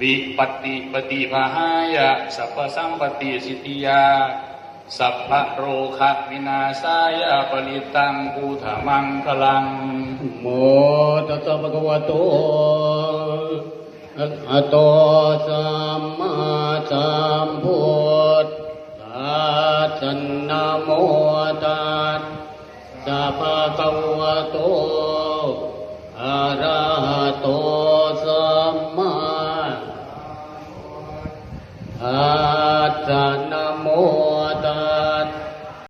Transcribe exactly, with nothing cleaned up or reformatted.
vipattipaṭibāhāya sabbasampattisiddhiyā sabbarogavināsāya parittaṃ brūtha maṅgalaṃ. Namo tassa bhagavato arahato sammāsambuddhassa. Namo tassa bhagavato arahato sammāsambuddhassa.